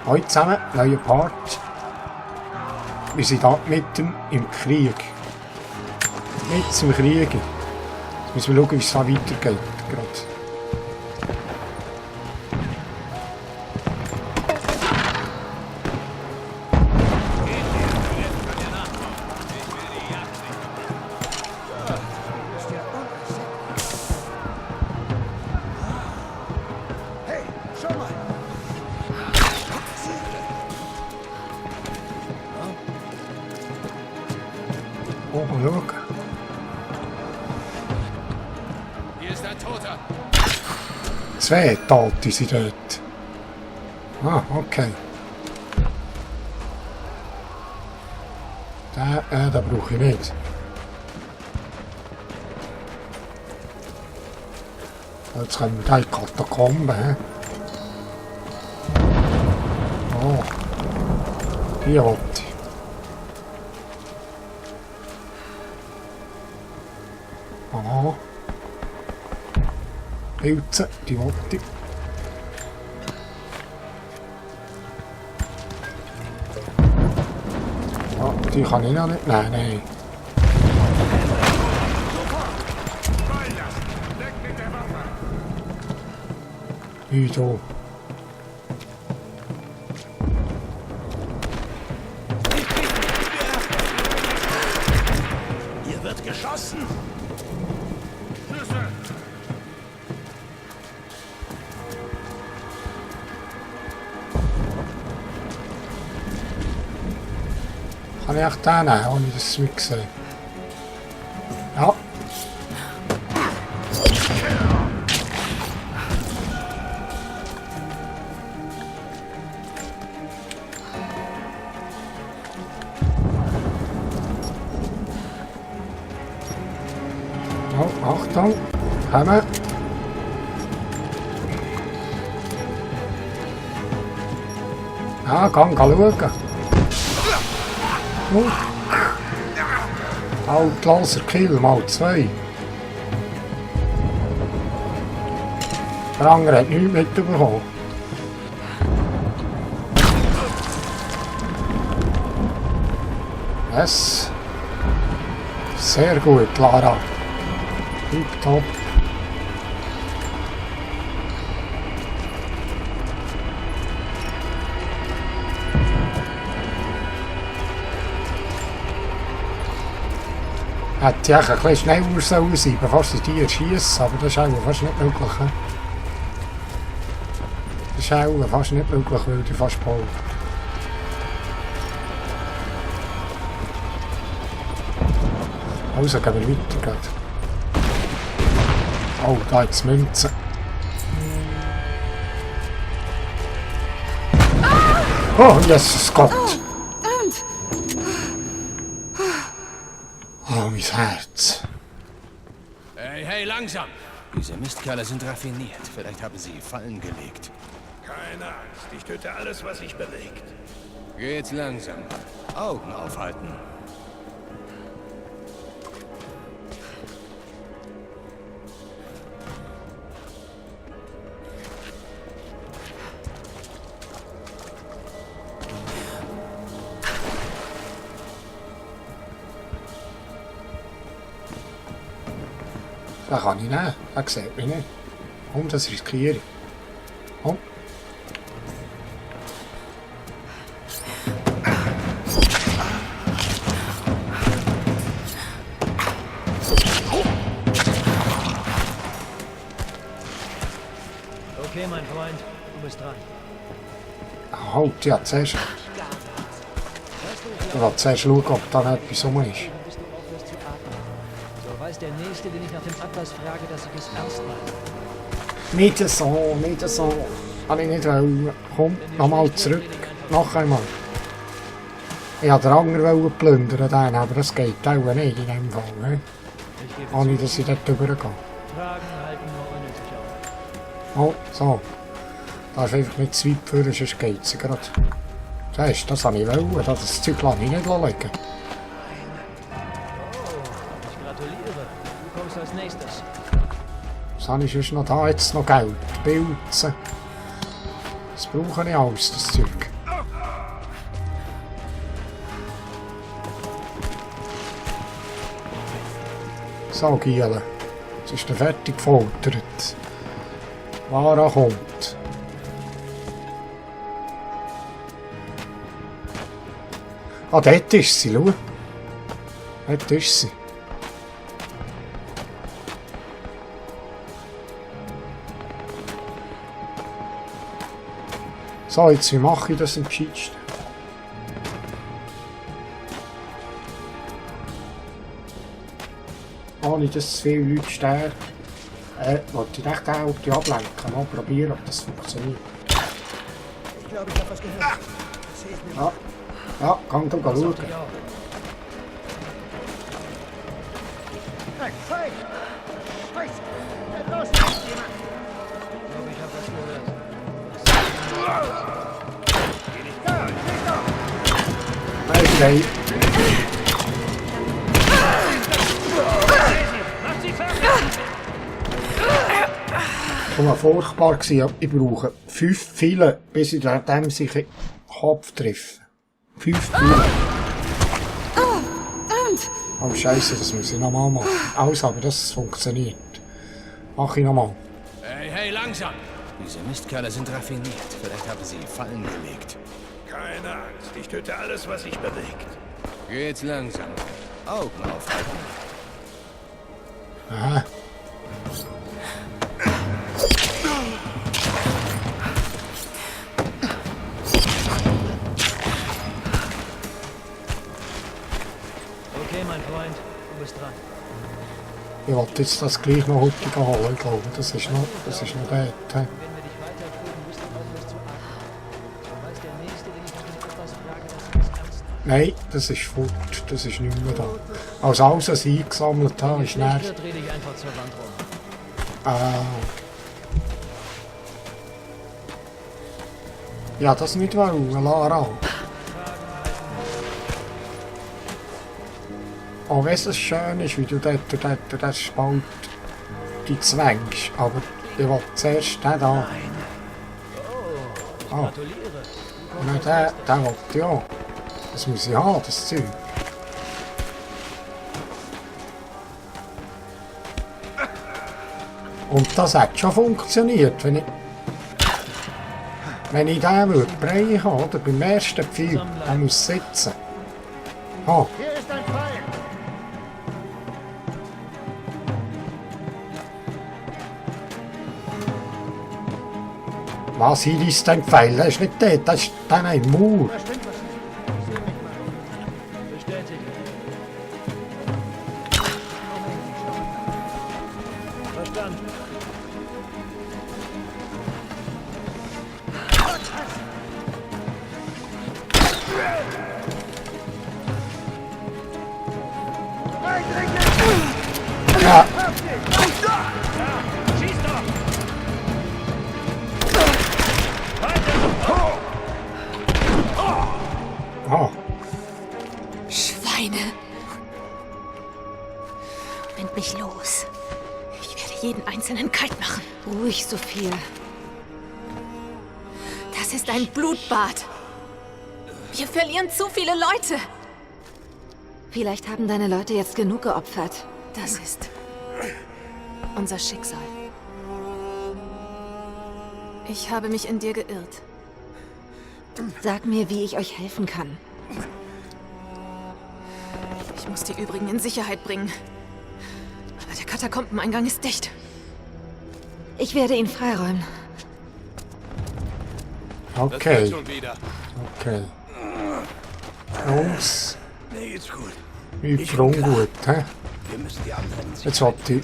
Hallo zusammen, neuer Part. Wir sind da mitten im Krieg. Mitten im Krieg. Jetzt müssen wir schauen, wie es da weitergeht. Gerade. Oh, schau. Hier ist ein Toter. 2 Tote sind dort. Ah, okay. Den brauche ich nicht. Jetzt können wir da in die Katakomben. He? Oh. Hier wollte ich. Aha. Pilze, die wollte ich. Ah, die kann ich noch nicht. Nein. Wie so. Hier wird geschossen. Kann ich echt den nehmen, ohne dass es mich gesehen. Ja. Oh, Achtung, kommen. Ja, gang schauen. Halt, Laserkill mal 2. Der andere hat nichts mitbekommen. Yes. Sehr gut, Lara. Tipptopp. Hätte ich ein bisschen schneller sein, bevor sie die erschießen, aber das ist auch fast nicht möglich. Das ist auch fast nicht möglich, weil die fast bauen. Also gehen wir weiter. Gerade. Oh, da jetzt Münzen. Oh, Jesus Gott! Oh, mein Herz. Hey, langsam! Diese Mistkerle sind raffiniert. Vielleicht haben sie Fallen gelegt. Keine Angst, ich töte alles, was sich bewegt. Geht's langsam. Augen aufhalten. Den kann ich nehmen. Den sieht mich nicht. Komm, das riskiere ich. Komm. Okay, mein Freund, du bist dran. Halt, ja, zuerst. Ich will zuerst schauen, ob da etwas rum ist. Bis du aufhörst zu atmen. So weiß der Nächste, den ich nach dem Atlas frage, dass ich es ernst meine. Nicht so, nicht so. Kann ich nicht wollen. Komm, nochmal zurück. Noch einmal. Ich wollte den anderen plündern, aber das geht auch nicht in dem Fall. Ne? Ich gebe Ohne zu, dass ich dort rübergehe. Fragen halten nur unnötig auf. Oh, so. Darf einfach nicht zu weit führen, sonst geht es gerade. Siehst du, das habe ich wollen. Das Zeug lasse ich nicht liegen. Oh, ich gratuliere. Du kommst als nächstes. Was habe ich sonst noch da? Jetzt noch Geld. Pilze. Das brauche ich alles, das Zeug. So, Giele. Jetzt ist er fertig gefoltert. Lara kommt. Ah, dort ist sie, schau. Dort ist sie. So, jetzt wie mache ich das am gescheitsten? Ohne dass zu viele Leute sterben. Wollte ich echt auch die ablenken. Mal probieren, ob das funktioniert. Ich glaube, ich habe was gehört. Ja, ja, kann du schauen. Hey, hey! Scheiße! Da draußen ist jemand! Ich glaube, ich habe was gehört. Geh nicht da! Nein, nein. Mach sie fertig! Das war furchtbar gewesen. Ich brauche 5 Pfeile, bis ich dem sich in den Kopf treffe. 5 Pfeile. Oh Scheiße, das muss ich nochmal machen. Also, aber das funktioniert. Mach ich nochmal. Hey, hey, langsam! Diese Mistkerle sind raffiniert. Vielleicht haben sie Fallen gelegt. Keine Angst, ich töte alles, was sich bewegt. Geht's langsam. Augen aufhalten. Aha. Okay, mein Freund, du bist dran. Ich wollte jetzt das gleich noch heute holen, ich glaube. Das ist noch dort. He? Wenn wir dich weiter töten, müsst du aufhören zu atmen. So weiß der Nächste, wenn ich nach dem etwas frage, dass ich es ernst meine. Nein, das ist fort. Das ist nicht mehr da. Als alles, was ich eingesammelt habe, ist näher. Nicht, dreh dich einfach zur Wand rum. Ja, das nicht wollen, Lara. Auch wenn es schön ist, wie du dort den Spalt die zwängst. Aber ich will zuerst den da. Ah, Gratuliere. nein, den will ich auch. Das muss ich haben, das Zeug. Und das hat schon funktioniert, wenn ich den würde brechen, oder beim ersten Pfeil, der muss sitzen. Ah, Hier ist ein Pfeil. was hier ist dein Pfeil? Das ist nicht der, das ist dann ein Mauer. Da stimmt was nicht. Ich sehe mich mal. Bestätigt. Verstanden. Ja, Schieß doch! ah, Schweine! Bind mich los. Ich werde jeden einzelnen kalt machen. Ruhig, Sophia. Das ist ein Blutbad. Wir verlieren zu viele Leute. Vielleicht haben deine Leute jetzt genug geopfert. Das ist unser Schicksal. Ich habe mich in dir geirrt. Sag mir, wie ich euch helfen kann. Ich muss die übrigen in Sicherheit bringen. Aber der Katakombeneingang ist dicht. Ich werde ihn freiräumen. Das wird okay, schon wieder. okay. Jungs, Mir geht's gut. übt ungut, hä? Wir müssen die anderen sehen. Jetzt wollte ich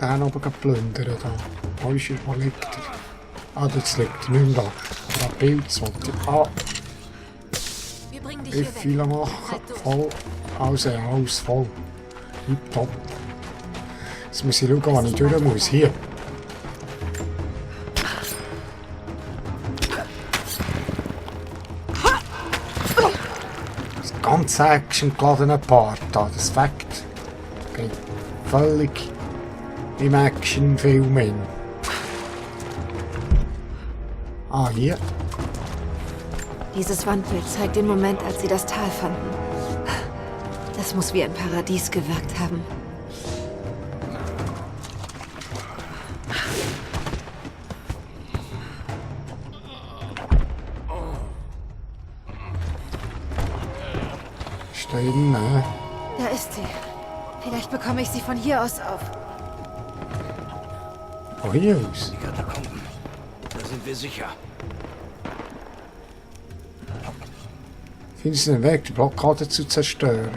den oben plündern. Da. Wo ist er? Wo liegt er? Ah, jetzt liegt er nicht mehr da. Der Pilz wollte ich. Ah, Wir bringen dich ich hier weg. viele machen. Halt durch. Voll. Also, ja, alles voll. Tipptopp. Jetzt muss ich schauen, wann ich durch muss. Hier. Das ganze actiongeladene Part da, das Fakt. Geht völlig im Actionfilm hin. Ah, hier. Dieses Wandbild zeigt den Moment, als sie das Tal fanden. Das muss wie ein Paradies gewirkt haben. Ist da innen, ne? Da ist sie. Vielleicht bekomme ich sie von hier aus auf. Von hier aus? Die Katakomben. Da sind wir sicher. Finden Sie einen Weg, die Blockade zu zerstören?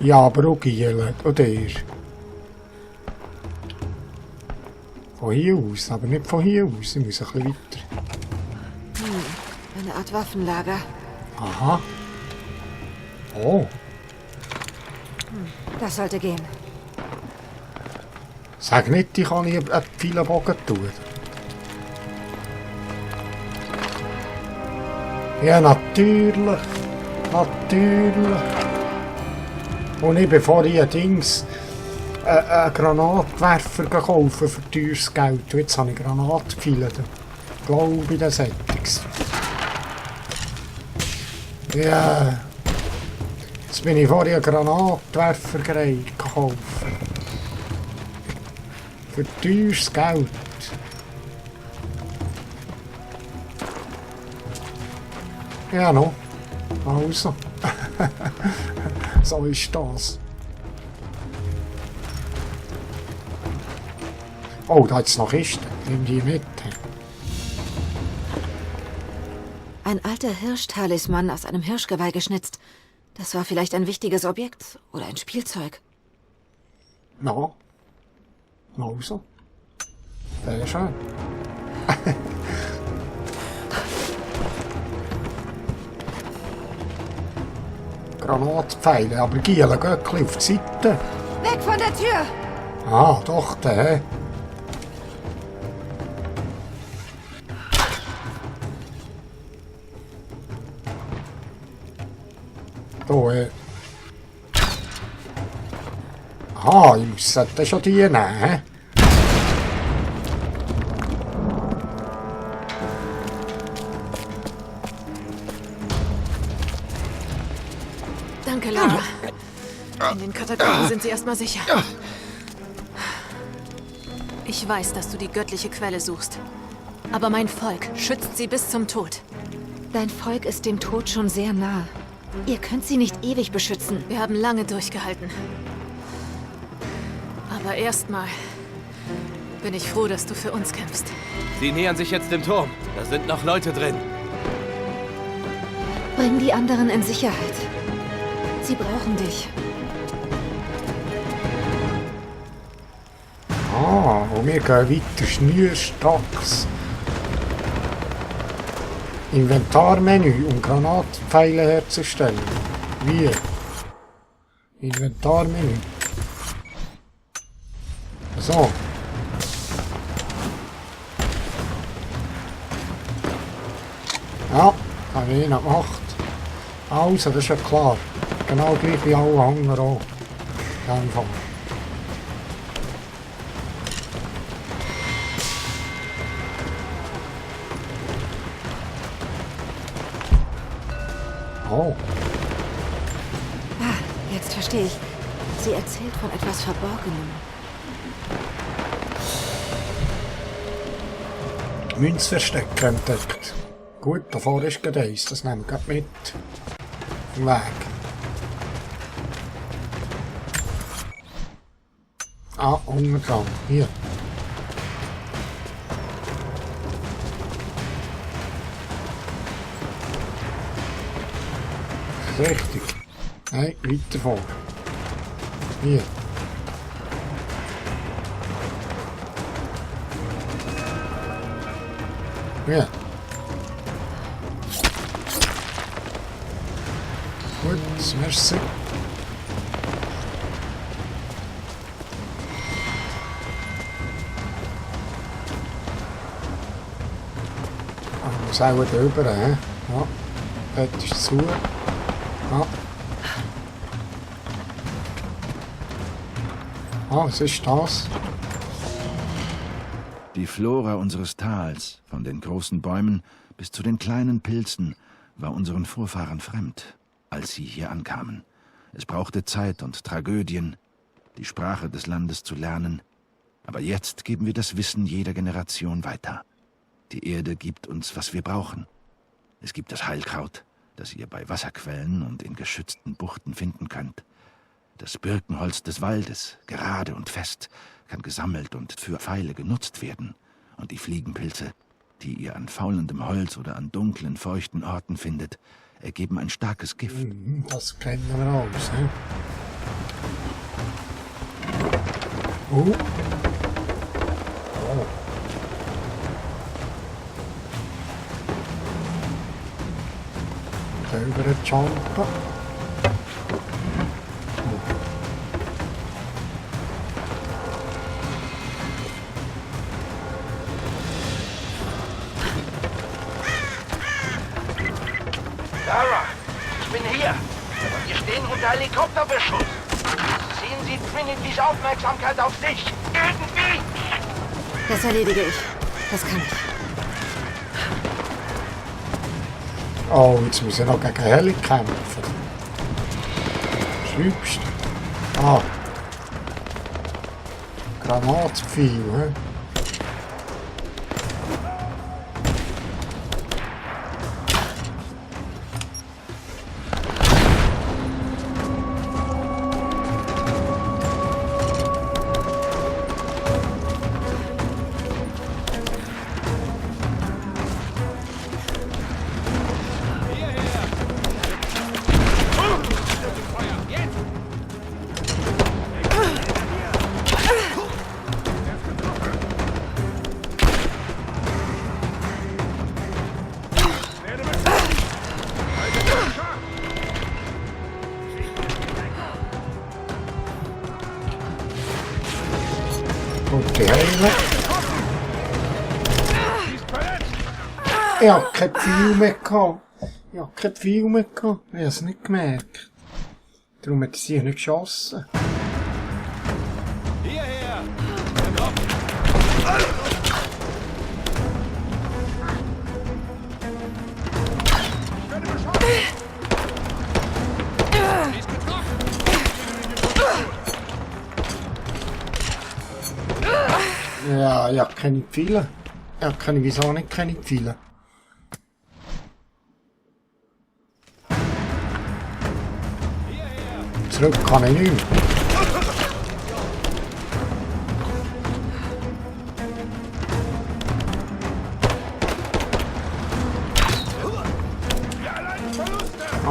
Ja, aber auch Gielen, oder? Von hier aus, aber nicht von hier aus. Ich muss ein bisschen weiter. Eine Art Waffenlager. Aha. Oh, Das sollte gehen. sag nicht, ich kann hier einen Pfeilenbogen tun. Ja, natürlich. Natürlich. Und ich, bevor ich einen Granatwerfer kaufen für teures Geld. Und jetzt habe ich Granatpfeile. Glaube ich, das hätte ja. Jetzt bin ich vorher einen Granatwerfer gekauft. Für teures Geld. Ja, no. Also. So ist das. Oh, da hat es noch Kisten. Nimm die mit. Ein alter Hirschtalisman aus einem Hirschgeweih geschnitzt. Das war vielleicht ein wichtiges Objekt oder ein Spielzeug. No. Also. Sehr schön. Granatpfeile, aber Gielen, Göckli auf die Seite. Weg von der Tür! Ah, doch, der. Da, Aha, ich sollte schon die nehmen. Danke, Lara. In den Katakomben sind sie erstmal sicher. Ich weiß, dass du die göttliche Quelle suchst. Aber mein Volk schützt sie bis zum Tod. Dein Volk ist dem Tod schon sehr nah. Ihr könnt sie nicht ewig beschützen. Wir haben lange durchgehalten. Aber erstmal bin ich froh, dass du für uns kämpfst. Sie nähern sich jetzt dem Turm. Da sind noch Leute drin. Bring die anderen in Sicherheit. Sie brauchen dich. Ah, und wir gehen weiter. Schnürstacks. Inventarmenü, um Granatpfeile herzustellen. Wie? Inventarmenü. So. Ja, habe ich noch gemacht. Also, das ist ja klar. Genau gleich wie alle anderen auch. Einfach. Oh. Ah, jetzt verstehe ich. Sie erzählt von etwas Verborgenem. Münzversteck entdeckt. Gut, davor ist gerade eins. Das nehmen wir mit. Vom Weg. Ah, unten dran. Hier. Richtig. Nein, weiter vor. Hier. Ja. Gut, merci. Ich muss auch gut rüber, hä? Ja. Dort ist zu. Ja. Ah, was ist das? Die Flora unseres Tals, von den großen Bäumen bis zu den kleinen Pilzen, war unseren Vorfahren fremd, als sie hier ankamen. Es brauchte Zeit und Tragödien, die Sprache des Landes zu lernen. Aber jetzt geben wir das Wissen jeder Generation weiter. Die Erde gibt uns, was wir brauchen. Es gibt das Heilkraut, das ihr bei Wasserquellen und in geschützten Buchten finden könnt. Das Birkenholz des Waldes, gerade und fest, kann gesammelt und für Pfeile genutzt werden. Und die Fliegenpilze, die ihr an faulendem Holz oder an dunklen, feuchten Orten findet, ergeben ein starkes Gift. Das kennen wir aus, ne? Oh. Oh. Über den Jumper. Lara, ich bin hier. Wir stehen unter Helikopterbeschuss. Ziehen Sie Trinity's Aufmerksamkeit auf sich. Irgendwie! Das erledige ich. Das kann ich. Oh, jetzt muss ich noch gegen Heli kämpfen. Schlimmste. Ah. Granatpfeil, hä? Und die Heile. Ich hab kein Pfeil mehr gehabt. Ich hab kein Pfeil mehr gehabt. Ich hab's nicht gemerkt. Darum hat sie nicht geschossen. Hierher! Ja, ich hab keine Pfeile. Ich hab keine, wieso nicht keine Pfeile? Zurück kann ich nicht mehr.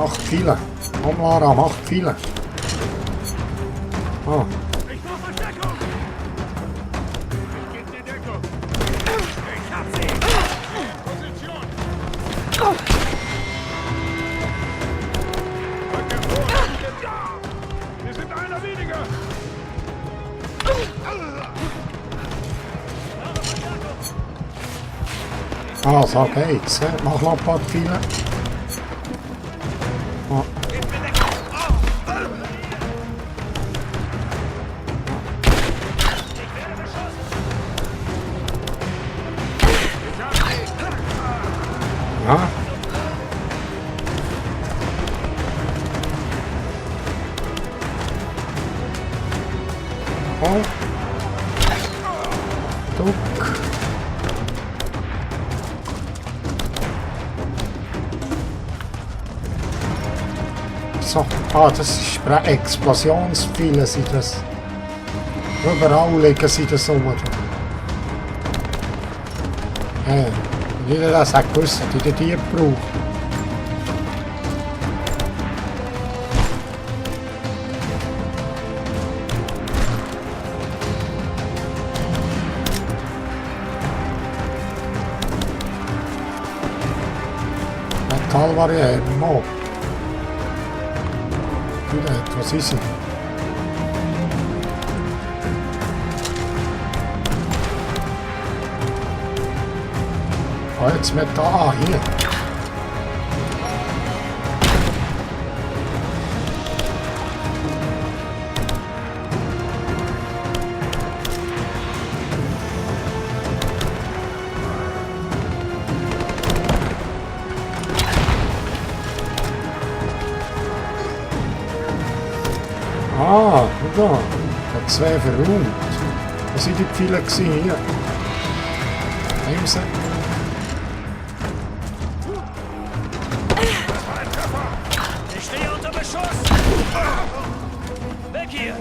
Acht Pfeile. Komm, Lara, mach Pfeile. Ah. Wir sind einer weniger! Ah, so geht's. Mach noch ein paar Pfeile. Ah. Ja. Oh. Duck. So, das ist Explosionspfeile, sind das. Überall liegen sie das rum. Jeder das hat gewusst, die die braucht. Metallbarriere, Mo. Was ist sie? Ah, jetzt mit da. Ah, hier. da. Hat 2 verräumt. Was sind die viele gewesen hier? Nehmen sie. Ich stehe unter Beschuss! Weg hier!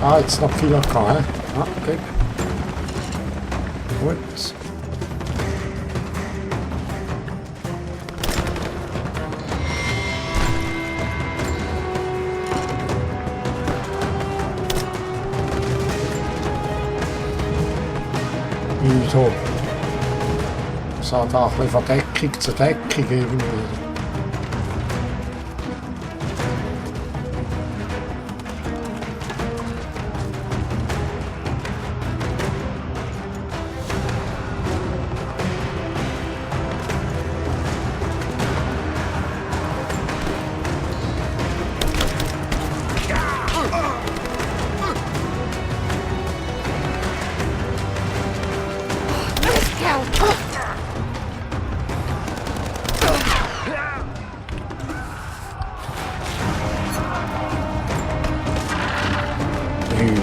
Ah, jetzt noch viel gehabt, hä? Ah, okay. Gut. So. So, da ein bisschen von Deckung zu Deckung irgendwie.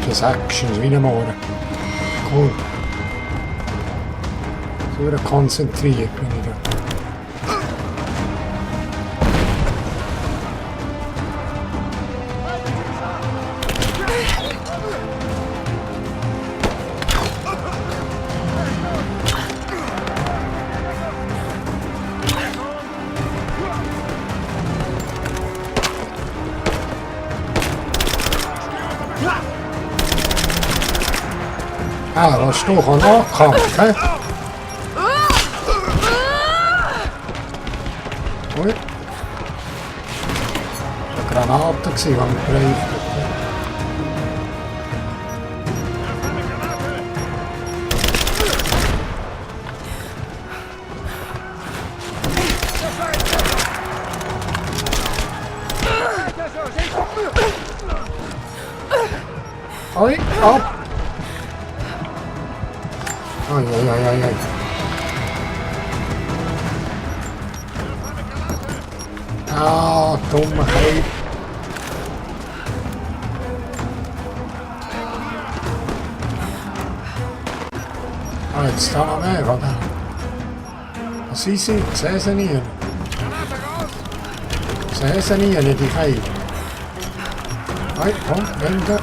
Das Action wie am Morgen. Cool. So konzentriert bin ich da. Ah, dat is toch een opgang, hè? Oei. De granaten, ik zie van het breed. Oei, op. Ai, ai, ai, ai, ai. Ah, dommigheid. Ah, jetzt staan nog meer van daar. Wat zie je? Ik zei ze niet. Ik zei ze niet in die geit. Hoi, kom, neem de.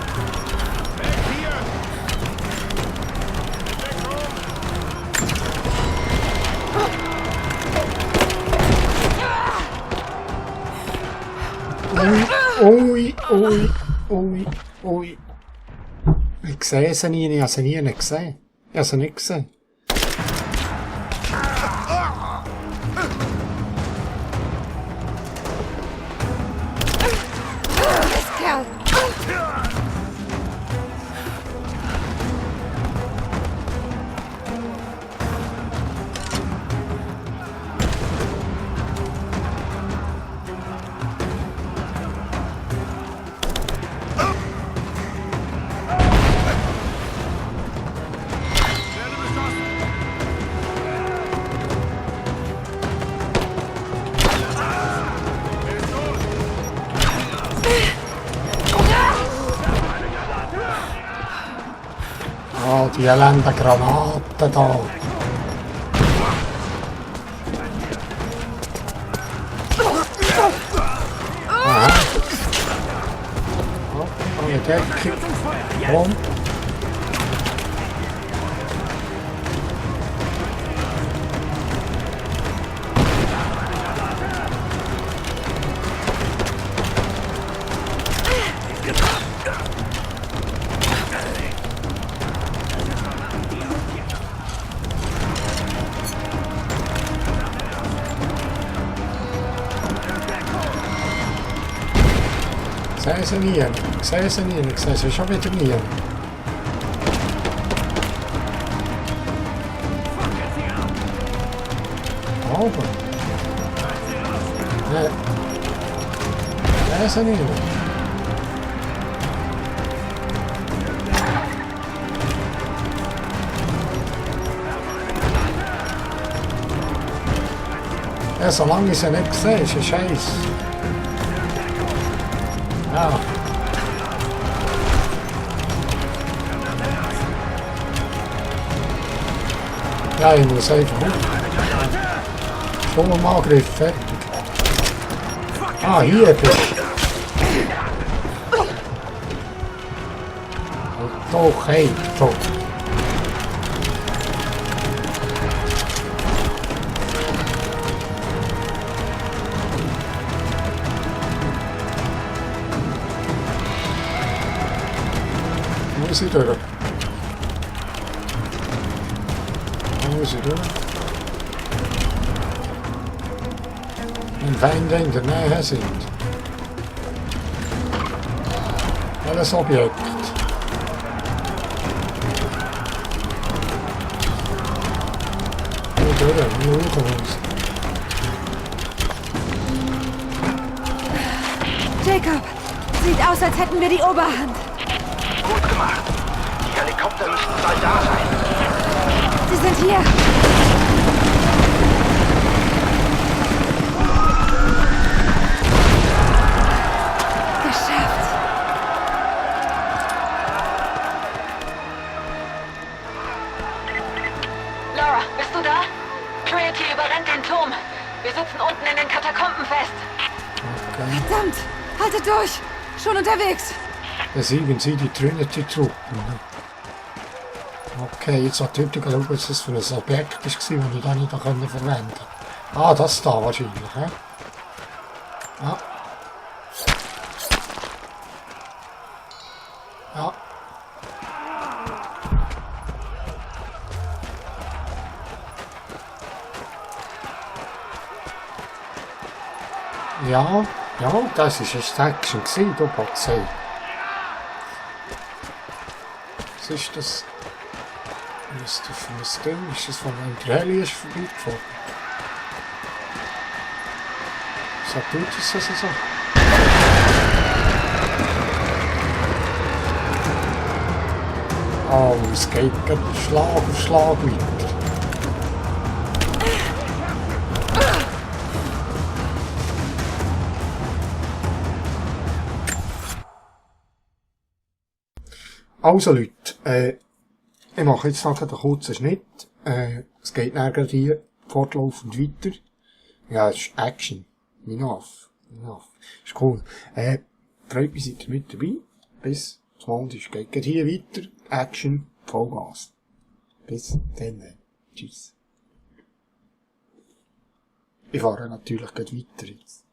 Oei, oei, oei, oei. Ik zei ze niet, ik had ze niet niks zei. Ik had ze niks zei. Oh, die ellende Granaten da. Aha. Oh, eine Decke. Komm. Zij is er niet in. Zij is er niet in. Ik zei ze schon wieder niet in. Open. Nee. Zij is er niet in. Ja, solange ich sie nicht sehe, ist ein Scheiß. Ja. Ja, ich muss einfach hoch. Sturmangriff, fertig. Ah, hier bist du. Doch, hey, doch. Wo ist sie durch? Wo ist sie durch? Wenn Feinde in der Nähe sind. Alles Objekt. Jacob, sieht aus, als hätten wir die Oberhand. Gut gemacht. Die Helikopter müssten bald da sein. Sie sind hier. Geschafft. Lara, bist du da? Trinity überrennt den Turm. Wir sitzen unten in den Katakomben fest. Okay. Verdammt, haltet durch. Schon unterwegs. Besiegen Sie die Trinity-Truppen. Okay, jetzt hat die Leute geschaut, was das für ein Objekt war, das ich da nicht verwenden konnte. Ah, das da wahrscheinlich, hä? Ja. Ja. Ja, ja, das ist ein Action gewesen, du Polizei. Was ist das? Was ist das für ein Ding? Ist das von einem Rallye vorbeigefahren? So tut es also so. Oh, es geht Schlag auf Schlag weiter. Also Leute, ich mache jetzt noch einen kurzen Schnitt. Es geht dann gerade hier fortlaufend weiter. Ja, es ist Action. Enough. Ist cool. Freut mich, seid ihr mit dabei. Bis zum Montag. Es geht hier weiter. Action, Vollgas. Bis dann. Tschüss. Ich fahre natürlich gleich weiter jetzt.